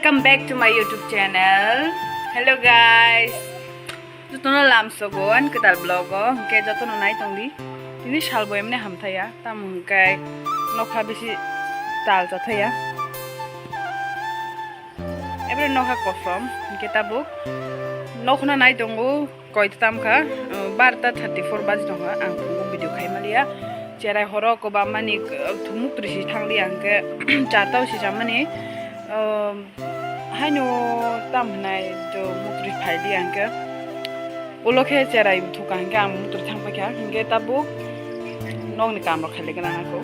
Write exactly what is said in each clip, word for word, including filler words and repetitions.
Welcome back to my YouTube channel. Hello guys. Jotono lamsogo ani kwtal vlog o, hwnkhe jotono nai tongdi. Tini salbo emne hamthaya, tamo hwnkhe nokha bisi tal chathaya. Ebro nokha kosom, hwnkhe tabuk nokhno nai tongo. Koi tam kha, uh, barta thirty four baji tongkha, ang phungo video khai maliya. Cherai horo kwbangmani, uh, thumuk twrwi si thangli ang khe charta o si chamani, um, haino tam hwnai to muktwi phaili ang khe. Ulo khe cherai thukha hwnkhe ang muktwi thang paikha, hwnkhe tabuk nokni kam rok khaile gana ako.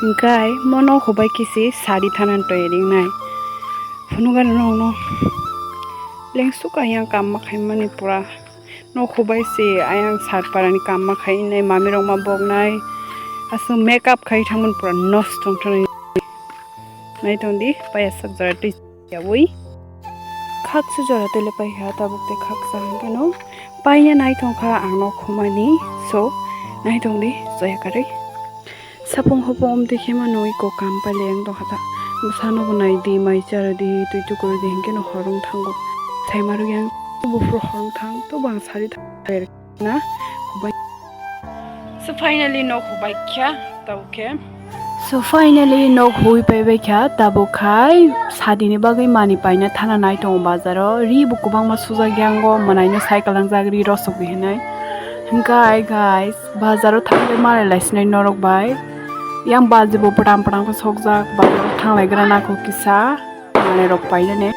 Hwnkhe mo nokho bai kisi sari thanani twi ringnai. Phunukgani nokno lengsuk ayang kamma khaimani pura. Nokho bai se ayang sat parani kamma khainai, mamirok ma boknai. Aswk makeup khai thangmani pura nosto wngthani. Naitongdi, paya sak jora twi yawi. Khaksa jora tele paikha, tabuk tei khaksa hwnkhe no paina naithongkha ang nokhumani. So, naitongdi, soya kwrwi. Sapung hopung omtwi khe mano iko kam pailai ang tongkha ta. Bwsano bo nai di, mai cha rw di, twi tuku rw di, hinkhe no hor wng thango. Saima rwgwi ang buphuru hor wng thang, tobo ang sari thang na hubai. So finally nok hubai kha, tabuk khe. So finally nok hui pai bai kha, tabuk khai sadini bagwi mani paina thana nai tongo bazaro. Ri bo kwbangma sujak yango, mwnaino cycle langjak ri rosok hinwi. Hwnkhe guys, bazaro thangwi malai laisinai norok bai. Yang bajibo pwtam pwtam khe sokjak, bazaro thanglaigra nakho kisa, manwirok painani.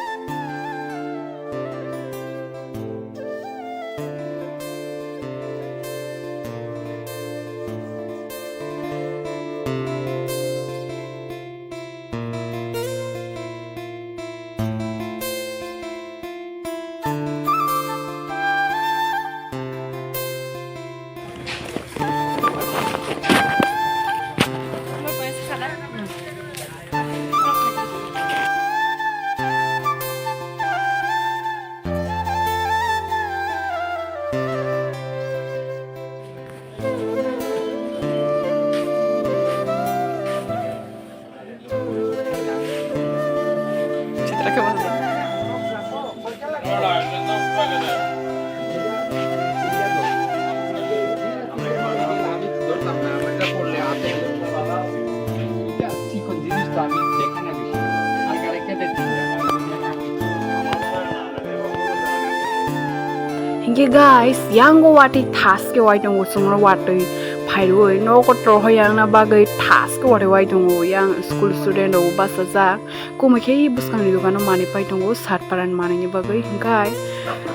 Hinkhe guys, yango watwi thas khe wai tongo, chwngno watwi phaiwi nogo trohoi yang na bagwi thas khe watwi wai tongo. Yang school student rok bachajak, kumui khe bwskangni dogano manwi pai tongo, sat parani manwini bagwi. Hinkhe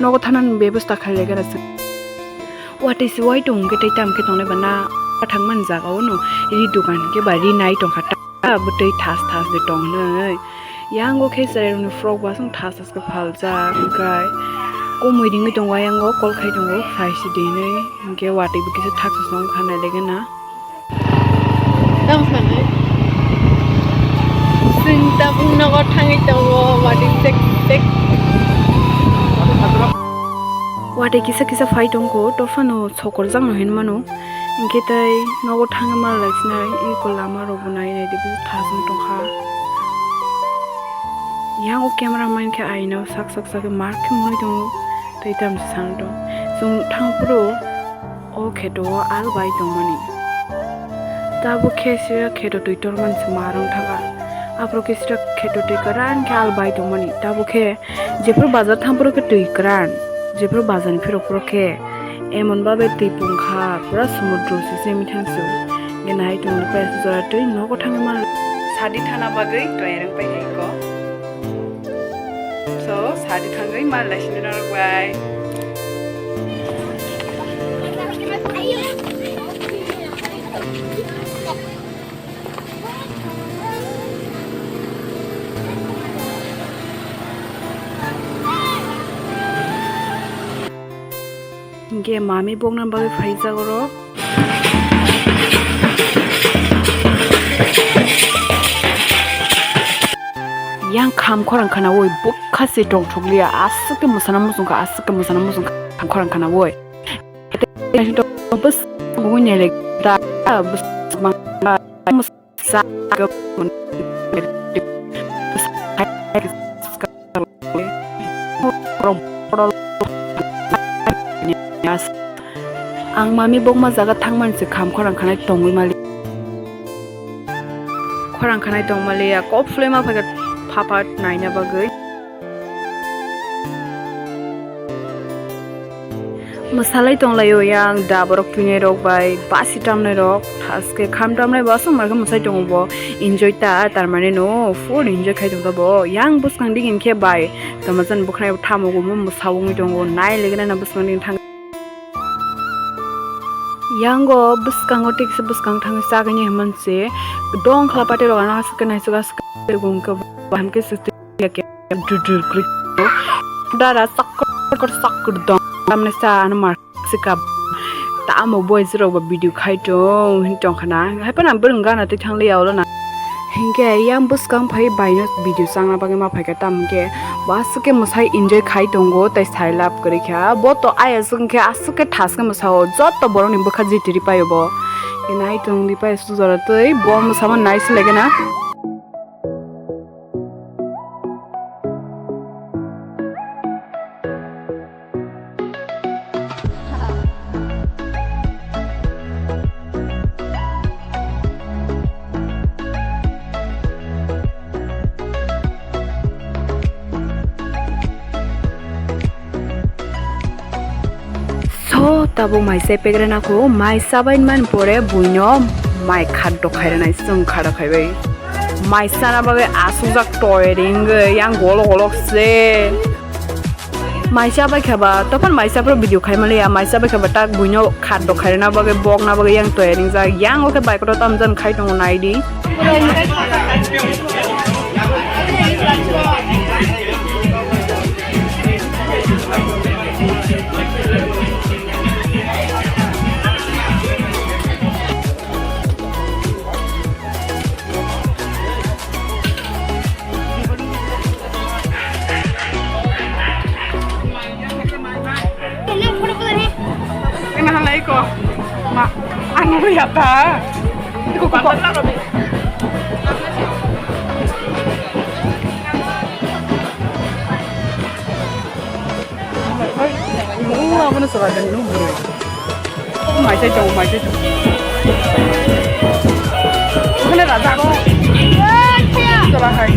nogo thanani bebosta khailai gana chwng. Watwi se wai tongo khe tei tamo khe tongnai ba na pathakmani jagao no ri dogan khe ba ri nai tongkha. Bwtwi thas thas de tong hwnwi. Yango khe chwrairokni frok bo aswk thas thas khe phaljak, hwnkhe kumui ringwi tongo, ayango call khai tongo, phai si di hinwi, hwnkhe watwi bo kisa thaksa song kha nai legena. Tamo sanai. Chwng tabuk nogo thangwi tongo, watwi tek tek. Watwi kisa kisa phai tongo, dophano sokorjakno hinmano. Hinkhe tei nogo thangwi malai sinai, eko lama rokbo nai nai di, bwswk thasung tongkha. Yang o camera man khe aino sak sak sak khe mark khe mwnwi tongo, tei tamsa sana tong. Chwng thang phuru o kheto o al bai tongmani. Tabuk khe sira kheto twi tormani se marwng thangkha. Aphuru khe sira kheto twi kwran khe al bai tongmani. Tabuk khe Jephuru bazar thang phuru khe twi kwran, jephuru bazar ni phirok phuru khe emon babe twi pungkha, pura sumudru se semi thang se. Nge nai tong pai jora twi nogo thangwi man. Sadi thana bagwi twi rang pai ko. So, sadi thangwi mal lai sini norok bai. Hinkhe mami bokna bagwi phaijak oro. Yang kham khorang khana woi bukha se tongthokliya, aswk khe mwsana muchungkha, aswk khe mwsana muchungkha, kham khorang khana woi. Bwskango nelek da, bwskango. Ang mami bokma jaga thangmani se kham khorang khanai tongwi mali. Khorang khanai tong maliya, kok phulwi ma phaikha phapat naina bagwi. Mwsalai tonglaio yang da borok twinai rok bai basi tamnai rok, thaske kham tamnai bo aswk mar khe mwsai tongo bo enjoy ta, tar mane no full enjoy khai tongkha bo. Yang bwskang digi hinkhe bai tamajan bwkhwnai bo tamo gumo mwsa wngwi tongo, nai legena na bwskang digi thang. Yango bwskango tikse bwskang thangwi chagini hwnmani se dong khla pate rok ano aswk khe naisuk aswk khe gungkhe bo hamkhe sustwi. Dudurkri dara sakkur sakkur dong tamne sa ano mar sika tamo boys rok ba video khai tong hin tong khana haiphano ang bwrwng gana twi thang liya ulo na. Hinkhe yang bwskang phai baino video changna bagwi ma phaikha, tamo hinkhe bo aswk khe mwsai enjoy khai tongo tei sai love kwrwi kha. Bo to ayaswk hinkhe aswk khe thaskhe mwsao, joto borokni bwkha jiti ri paio bo. Nai tong di pai sujora twi bo mwsama nai se lege na. So, tabuk mai se pegre nako, mai chabai man pore buino mai khat dokhai rwnai, chwng khat dokhai bai. Mai chana bagwi asukjak toiring wngwi yang golok golok se. Mai chabai khe ba, tophan mai chapro video khai maliya, mai chabai khe ba tak buino khat dokhai rwna bagwi, bokna bagwi yang toiring jak, yang o khe bai kotor tamjan khai tongo nai di. Ina halai ko. Ma, anu ya ta. Iko ko. Nung abono chwla de nung bwrwi. Mai sai tongo, mai sai tongo. Okhane raja ko. Chwla hai.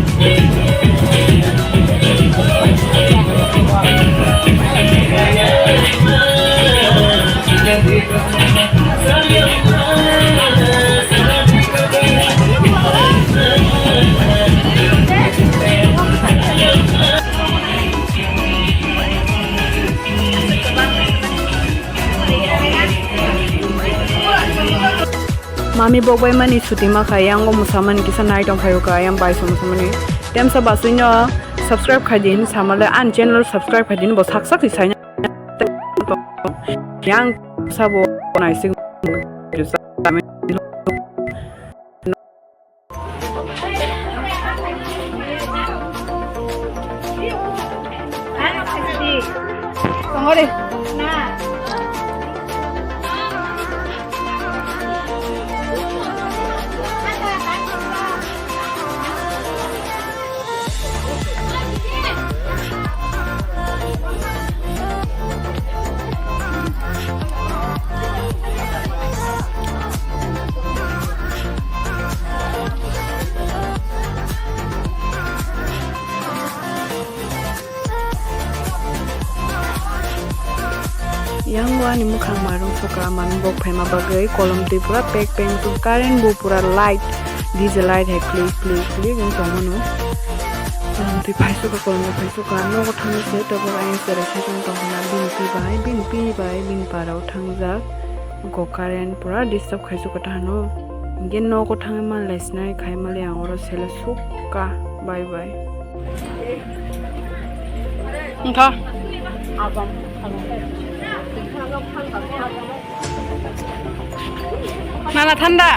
Mami bok bai mani suti ma kha, yang o mwsa mani kisa nai tong phaio kha, yang bai song mwsa mani. Temsa basui no subscribe khai di hin sama le, ani channel subscribe khai di hin bo sak sak si sai na. Yang sabo nai sing. Yang o ani mwkhang marung sokha, mami bok phaima bagwi kolom twi pura pek pek wngkha, current bo pura light, D J light hai klik klik klik wng tongmano. Kolom twi phai sokha, kolom twi phai sokha, nogo thangwi se tabuk ayang cherai sai tong tongkha na, bini twi bai, bini twi bai, bini parao thangjak. Go current pura disturb khaisukha tahano. Hinkhe nogo thangwi manlai sinai khai mali ang oro sele sukha. Bye bye. Wngkha. Nana thanda.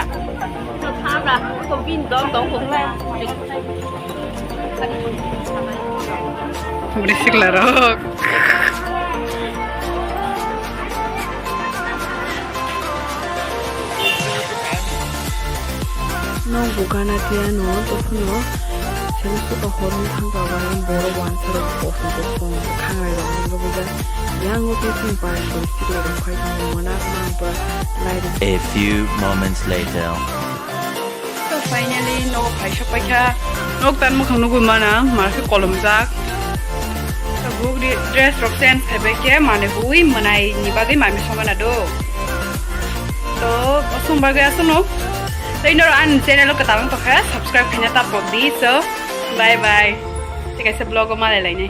Bwrwi sikla rok. Nok bo gana tiya no, tokhuno sero suka horong thangka bai borok wansa rok kosong kosong khanglai rok nokjagwi jak. Yang o khe chwng parai soi sikla rok phai tongmani mwnakma ang pura lai rw. A few moments later. So finally nok phai sok paikha. Nok tan mwkhang nugwi mana, mar khe kolomjak. Tabuk dress rok change khaibai khe manwi bui mwnai ni bagwi mami songana do. To aswk bagwi aswkno. Tei norok ani channel o kwtal wng tongkha, subscribe khaina ta pok di. So bye bye. Tei kaisa vlog o malai lainai.